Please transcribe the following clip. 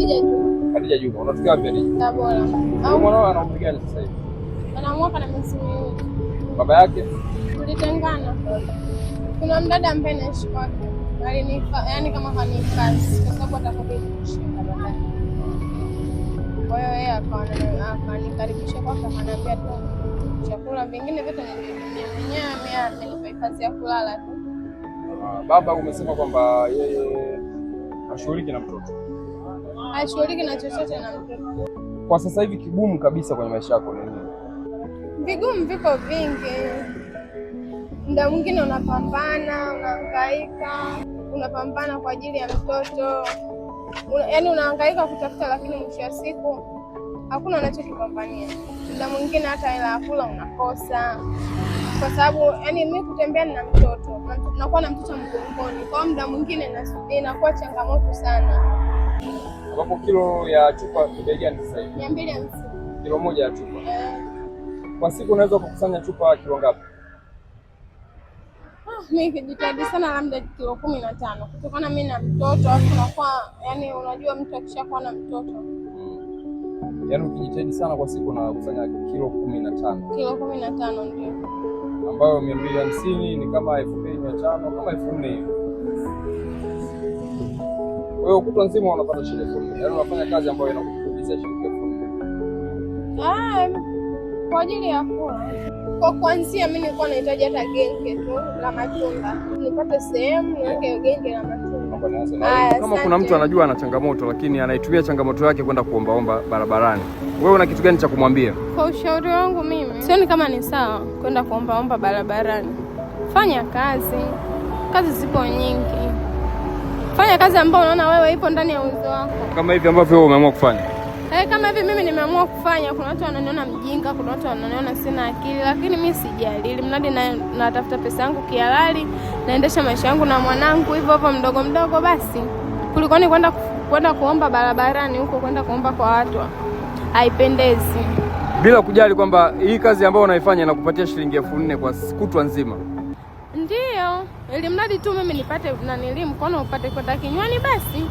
Khadija Juma. Khadija Juma, unatokea wapi Khadija? Tabora. Huyu mwanao ana umri gani sasa hivi? Ana mwaka na miezi 2. Baba yake? Tulitengana. Kuna mdada ambaye naishi kwake. Alinifa, yani kama kanihifadhi kwa sababu atakuja kushinda baadaye. Kwa hiyo yeye akanikaribisha kwake, akaniambia tu chakula vingine vyote nilitegemea mwenyewe, mimi amenipa hifadhi ya kulala tu. Baba umesema kwamba yeye hashughuliki na mtoto. Hashughuliki na chochote na mtoto. Kwa sasa hivi kigumu kabisa kwenye maisha yako ni nini? Vigumu viko vingi. Muda mwingine unapambana, unahangaika, unapambana kwa ajili ya mtoto. Yaani unahangaika kutafuta, lakini mwisho wa siku hakuna unachokipambania. Muda mwingine hata hela ya kula unakosa, kwa sababu yani mimi kutembea na mtoto, nakuwa na mtoto mgongoni, kwa muda mwingine inakuwa changamoto sana. Ambapo kilo ya chupa ni bei gani sasa hivi? 250. Kilo moja ya chupa. Kwa siku unaweza kukusanya chupa kilo ngapi? Mimi kijitahidi sana labda kilo 15, kutokana mimi na mtoto, alafu nakuwa yani, unajua mtu akishakuwa na mtoto. Yaani ukijitahidi sana kwa siku unakusanya kilo 15. Kilo 15 ndio. Ambayo 250 ni kama 2500, kama 4000 hivi. Kwa hiyo kutwa nzima unapata shilingi 4000. Yaani unafanya kazi ambayo inakuingizia shilingi 4000. Kwa ajili ya kula. Kwa kuanzia mimi nilikuwa nahitaji hata genge tu la matunda. Nipate sehemu niweke genge la matunda. Haya, Kama kuna mtu anajua ana changamoto lakini anaitumia changamoto yake kwenda kuombaomba barabarani, wewe una kitu gani cha kumwambia? Kwa ushauri wangu mimi, sioni kama ni sawa kwenda kuombaomba barabarani. Fanya kazi, kazi zipo nyingi. Fanya kazi ambayo unaona wewe ipo ndani ya uwezo wako. Kama hivi ambavyo wewe umeamua kufanya. Kama hivi mimi nimeamua kufanya. Kuna watu wananiona mjinga, kuna watu wananiona sina akili, lakini mimi sijali. Ili mradi natafuta pesa yangu kihalali, naendesha maisha yangu na mwanangu hivyo hivyo mdogo mdogo basi. Kuliko ni kwenda kuomba barabarani huko, kwenda kuomba kwa watu. Haipendezi. Bila kujali kwamba hii kazi ambayo unaifanya inakupatia shilingi 4000 kwa kutwa nzima. Ndio, ili mradi tu mimi nipate nanili mkono upate kwenda kinywani basi.